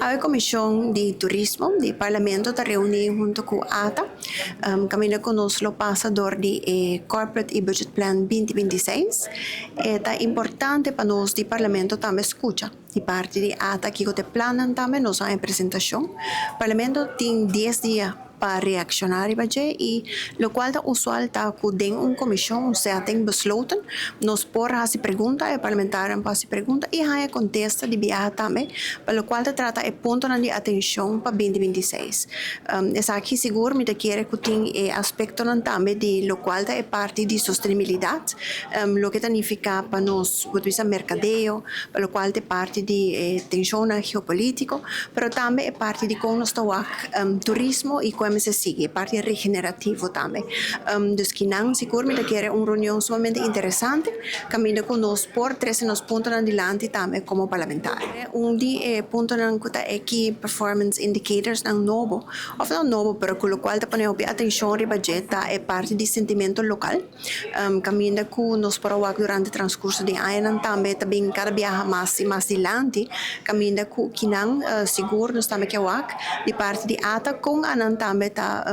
E Comision di Turismo di Parlamento ta reuni hunto cu ATA, caminda cu nos lo pasa door di e Corporate y Budget Plan 2026. Ta importante pa nos di Parlamento tambe scucha di parti di ATA kico ta e plannan tambe, nos a presentacion. Parlamento tin 10 dia pa reacciona riba dje y locual ta usual ta cu den un comision, un zitting besloten, nos por haci pregunta, e parlamentario por haci pregunta y haya contesta di biaha tambe, pa locual ta trata e puntonan di atencion pa 2026. Esaki sigur mi ta kere cu tin e aspectonan tambe di locual ta e parti di sostenibilidad, loke ta significa pa nos punto di vista mercadeo, pa locual ta parti di tension geopolitico, pero tambe e parti di con nos ta turismo y con ta sigui, parti regenerativo tambe. Dus kinan sigur mi ta kere un reunion sumamente interesante, caminda cu nos por trece nos puntonan dilanti tambe como parlamentario. Un di e puntonan cu ta e key performance indicators nan nobo, of no nobo, pero cu locual ta pone hopi atencion riba dje ta e parti di sentimento local. Caminda cu nos por wak durante transcurso di añanan tambe ta bin cada biaha mas y mas dilanti, caminda cu kinan sigur nos tambe kier wak di parti di ATA con nan tambe ta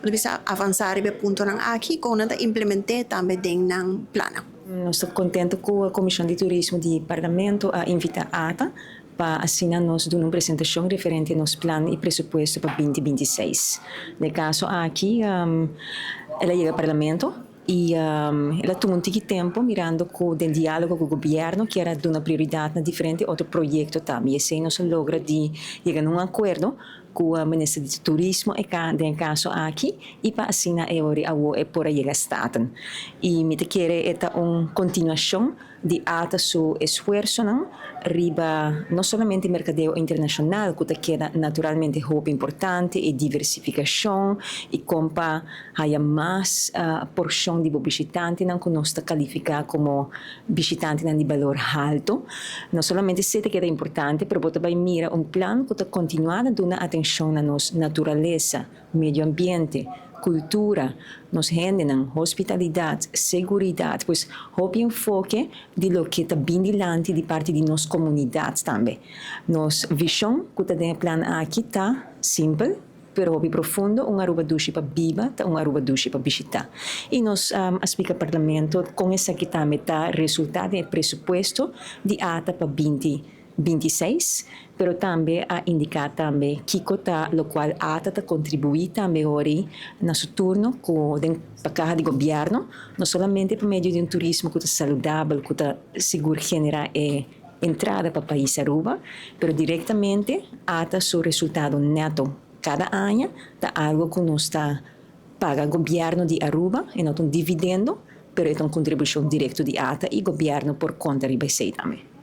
bisa avansa riba e puntonan aki, con nan ta implementa tambe den nan plannan. Nos ta contento cu e Comision di Turismo di Parlamento a invita ATA pa asina nos duna un presentacion referente na nos plan y presupuesto pa 2026. Den e caso aki, el a yega Parlamento y el a tuma un tiki tempo mirando cu den dialogo cu gobierno kier a duna prioridad na diferente otro proyecto tambe. Y asina nos a logra di yega na un acuerdo cu e minister di Turismo den e caso aki y pa asina e e por a yega Staten. Y mi ta kere ta un continuacion di ATA su esfuersonan riba no solamente mercadeo internacional, cu ta keda naturalmente hopi importante, y diversificacion y con pa haya mas porcion di bishitantenan cu nos ta califica como bishitantenan di balor halto. No solamente esey ta keda importante, pero bo ta bay mira un plan cu ta continua duna atencion na nos naturalesa, medio ambiente, cultura, nos hendenan, hospitalidad, seguridad, pues hopi enfoke di loke ta bin dilanti di parti di nos comunidad tambe. Nos vision cu ta den plan aki ta simpel, pero hopi profundo: un Aruba dushi pa biba, ta un Aruba dushi pa bishita. Y nos a splica Parlamento con esaki tambe ta resulta di presupuesto di ATA pa 2026, pero tambe a indica tambe kico ta locual ATA ta contribui tambe ori na su turno cu den caha di gobierno, no solamente pa medio di un turismo cu ta saludabel, cu ta sigur genera e entrada pa pais Aruba, pero directamente ATA su resultado neto cada aña ta algo cu nos ta paga gobierno di Aruba y no un dividendo, pero e un contribucion directo di ATA y gobierno por conta riba esey tambe.